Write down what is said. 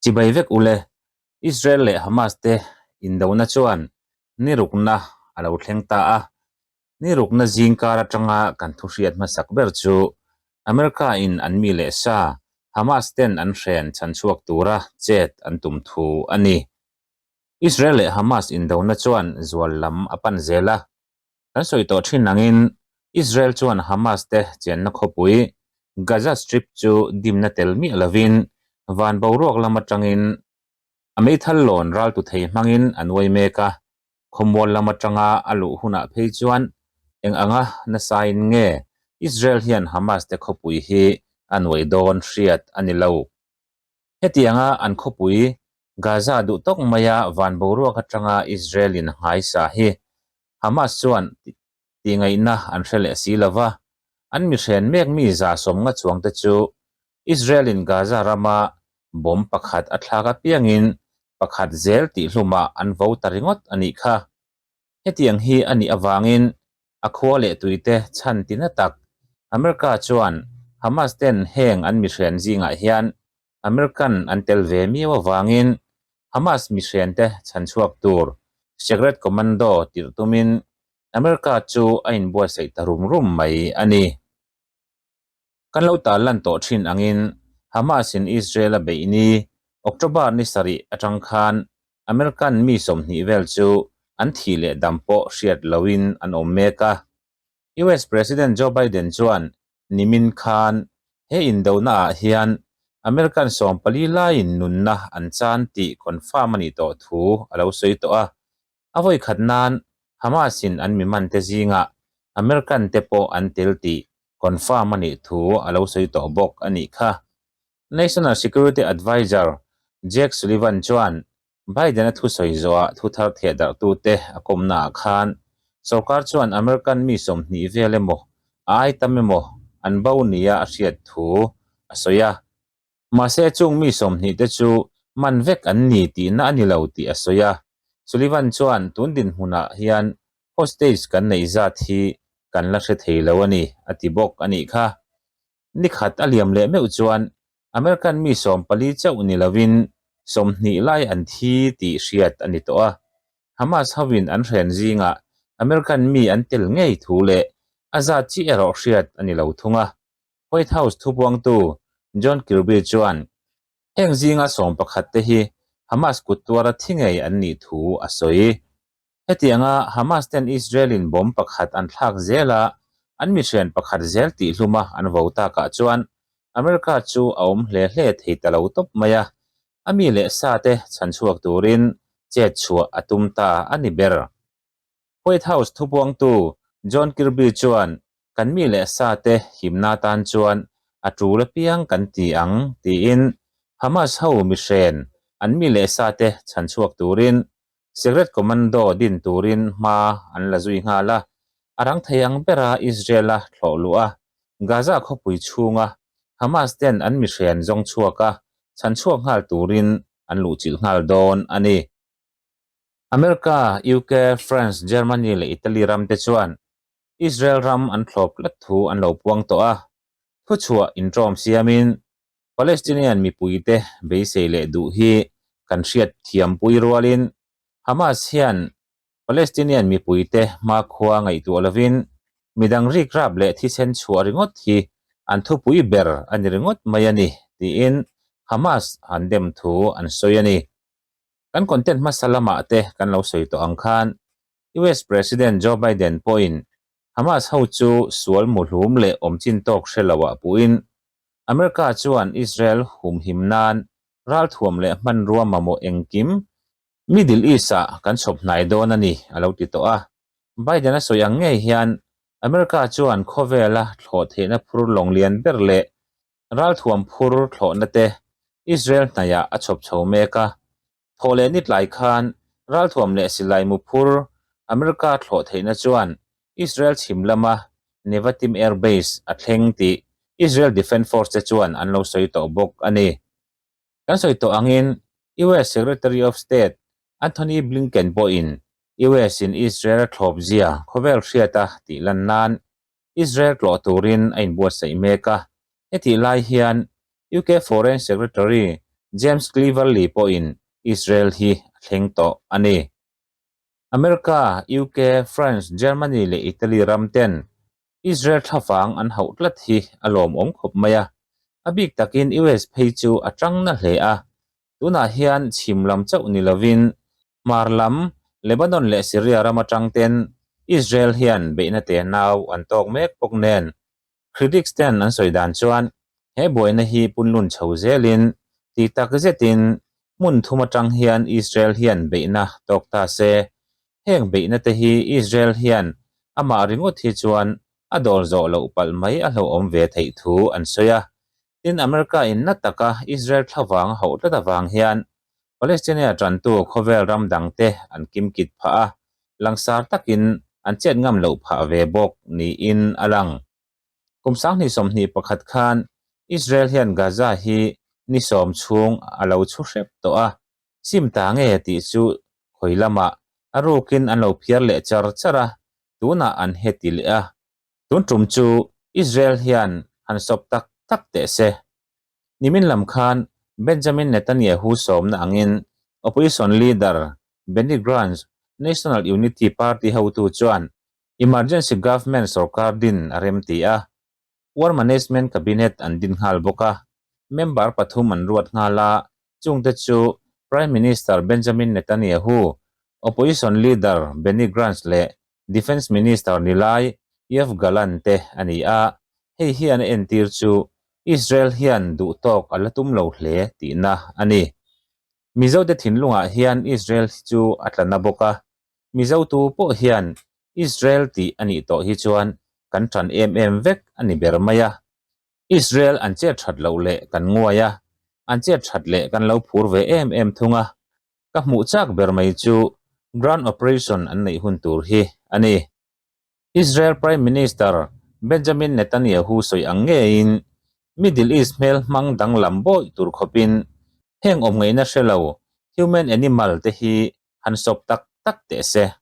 Chibai vek ule, Israel leh Hamas te indona chuan ni rukna a lo thleng ta a. Ni rukna zing kar atanga kan thu hriat hmasak ber chu America in an mi leh sa Hamas ten an hren chhan chhuak tura chet an tum thu a ni. Israel leh Hamas indona chuan zual lam a pan zel a. Kan sawi tawh thin angin Israel chuan Hamas te chenna khawpui Gaza Strip chu dimna tel miah lovin van boruak lam atangin a meithal lawn raltu thei hmangin a nuai mek a, khawmual lam atanga a luh hunah phei chuan eng anga nasain nge Israel hian Hamas te khawpui hi a nuai dawn hriat a ni lo. Hetianga an khawpui Gaza duh tawk maia van boruak atanga Israel-in a nghaisa hi Hamas chuan tihngaihna an hre leh si lo va, an mihren mek mi 150 chuangte chu Israel-in Gaza rama bomb pakhat a thlak apiangin pakhat zel tihhlumah an vo ta ringawt a nih kha. Hetiang hi a nih avangin a khua leh tuite chhan tina tak America chuan Hamas ten heng an mihren zingah hian American an tel ve miau avangin Hamas mihrente chhan chhuak tur Secret Commando tirh tumin America chu a inbuatsaih ta rum rum mai a ni. Kan lo tal lan tawh thin angin Hamas-in Israel a beih ni October ni sarih atang khan American mi 20 vel chu an thih leh dam pawh hriat loin an awm mek a. US President Joe Biden chuan nimin khan he indona ah hian American 14 laiin nunna an chan tih confirm a nih tawh thu a lo sawi tawh a. A vawi khat nan Hamas-in an mi man te zingah American te pawh an tel tih confirm a nih thu a lo sawi tawh bawk a nih kha. National Security Adviser Jake Sullivan chuan Biden-a thusawi zawhah thu thar theh darhtute a kawmnaah khan sorkar chuan American mi 20 vel emaw a ai tam emaw an bo nia a hriat thu a sawi a. Mahse chung mi 20 te chu man vek an ni tihna a ni lo tih a sawi a. Sullivan chuan tun dinhmunah hian hostage kan neih zat hi kan la hre thei lo a ni a ti bawk a nih kha. Ni khat a liam leh meuh chuan American mi 14 chauh ni lovin 20 lai an thi tih hriat a ni tawh a. Hamas hovin an hren zingah American mi an tel ngei thu leh a zat chi erawh hriat a ni lo thung a. White House thupuangtu John Kirby chuan heng zinga 11 te hi Hamas kut tuara thi ngei an nih thu a sawi. Hetianga Hamas ten Israel-in bomb pakhat an thlak zel a, an mihrian pakhat zel tihhluma an vo takah chuan America chu a awm hle hle thei ta lo tawp mai a, a mi leh sa te chhanchhuak turin chet chhuah a tum ta a ni ber. White House thupuangtu John Kirby chuan kan mi leh sa te himna tan chuan a tul apiang kan ti ang tiin Hamas ho mihren an mi leh sa te chhanchhuak turin Secret Commando din turin hma an la zui nghal a, a rang thei ang bera Israel-a thlawh luh a, Gaza khawpui chhunga Hamas ten an mihren zawng chhuak a, chhanchhuak nghal turin an luhchilh nghal dawn a ni. America, UK, France, Germany leh Italy ram te chuan Israel ram an thlawp tlat thu an lo puang tawh a, thuchhuah intawm siamin Palestinian mipuite beisei leh duh hi kan hriat thiampui rualin Hamas hian Palestinian mipuite hmakhua ngaihtuah lovin midang rikrap leh thisen chhuah ringawt hi an thupui ber a ni ringawt mai a ni tiin Hamas an dem thu an sawi a ni. Kan content hmasa lamah te kan lo sawi tawh ang khan US President Joe Biden pawhin Hamas ho chu sual muhlum leh awm chin tawk hre loah puhin America chuan Israel humhim nan ralthuam leh hmanrua mamawh engkim Middle East-ah kan chhawp hnai dawn a ni a lo ti tawh a. Biden a sawi ang ngei hian America chuan khawvela thlawh theihna phur lawng lian ber leh ralthuam phur thlawhna te Israel hnaihah a chhawp chho mek a. Thawh leh ni tlai khan ralthuam leh silai mu phur America thlawh theihna chuan Israel chhim lama Nevatim Air Base a thleng tih Israel Defence Force te chuan an lo sawi tawh bawk a ni. Kan sawi tawh angin US Secretary of State Anthony Blinken pawhin US-in Israel a thlawp zia khawvel hriata tih lan nan Israel tlawh turin a inbuatsaih mek a. Hetih lai hian UK Foreign Secretary James Cleverly pawhin Israel hi a thleng tawh a ni. America, UK, France, Germany leh Italy ram ten Israel thlavang an hauh tlat hi a lawmawm khawp mai a, a bik takin US phei chu a tang na hle a, tunah hian chhim lam chauh ni lovin hmar lam Lebanon leh Syria ram atang ten Israel hian beihna te nau an tawk mek bawk nen Critics ten an sawi dan chuan he buaina hi punlun chho zelin ti tak zetin hmun thum atang hian Israel hian beihna tawk ta se. Heng beihna te hi Israel hian amah ringawt hi chuan a dawl zawh loh palh mai a hlauhawm ve theih thu an sawi a. Tin, America in na taka Israel thlavang a hauh tlat avang hian Palestine-a tantu khawvel ram dangte an kimkit phah a, langsar takin an chet ngam loh phah ve bawk niin a lang. Kum 2021 khan Israel hian Gaza hi ni sawm chhung a lo chhu hrep tawh a, sim ta nge tih chu khawi lamah a rukin an lo phiar leh char char a, tunah an heti leh a. Tun tum chu Israel hian han sawp tak tak teh se. Nimin lam khan Benjamin Netanyahu sawmna angin Opposition leader Benny Gantz, National Unity Party hotu chuan Emergency Government sorkar din a remti a, War Management Cabinet an din nghal bawk a, member pathum an ruat nghal a, chungte chu Prime Minister Benjamin Netanyahu, Opposition leader Benny Gantz leh Defence Minister ni lai Yoav Gallant te a ni a, hei hian a entir chu Israel hian duhtawk a la tum lo hle tihna a ni. Mizote thinlungah hian Israel hi chu a tla na bawk a, Mizo tu pawh hian Israel tih a nih tawh hi chuan kan ṭan em em vek a ni ber mai a. Israel an chet ṭhat loh leh kan nguai a, an chet ṭhat leh kan lo phur ve em em thung a. Ka hmuh chak ber mai chu Ground Operation an neih hun tur hi a ni. Israel Prime Minister Benjamin Netanyahu sawi ang ngeiin Middle East hmel hmang danglam bawih tur khawpin heng awm ngaihna hre lo human animal te hi han sawp tak tak teh se.